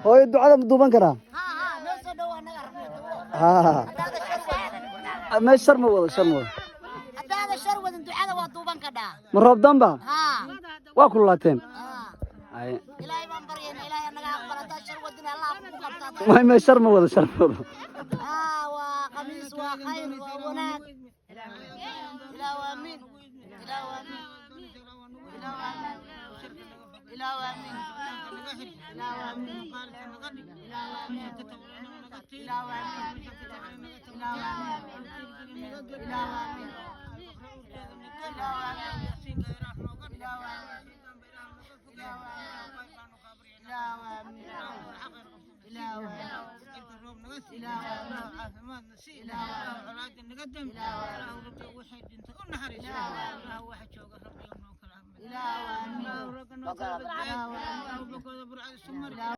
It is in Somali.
Hooyo, ducada ma duuban karaa? Ha, meesha shar ma wado, shar ma wado. Haddaada shar wadin, ducada waa duuban kadhaa. Ma roob danba? Haa. Waa kululaateen. Haa. Ay. Ilaahay baan baryayna, Ilaahay naga aqbal. Haddaad shar wadin, Allah kugu qabtaa. May, shar ma wado, shar ma wado. Haa, waa khamiis, waa khayr, waa wanaag. Ilaahu aamiin, Ilaahu aamiin, Ilaahu aamiin, Ilaahu aamiin, Ilaahu aamiin, Ilaahu aamiin, Ilaahu aamiin, Ilaahu aamiin, Ilaahu aamiin, Ilaahu aamiin, Ilaahu aamiin, Ilaahu aamiin, Ilaahu aamiin, Ilaahu aamiin, Ilaahu aamiin, Ilaahu aamiin.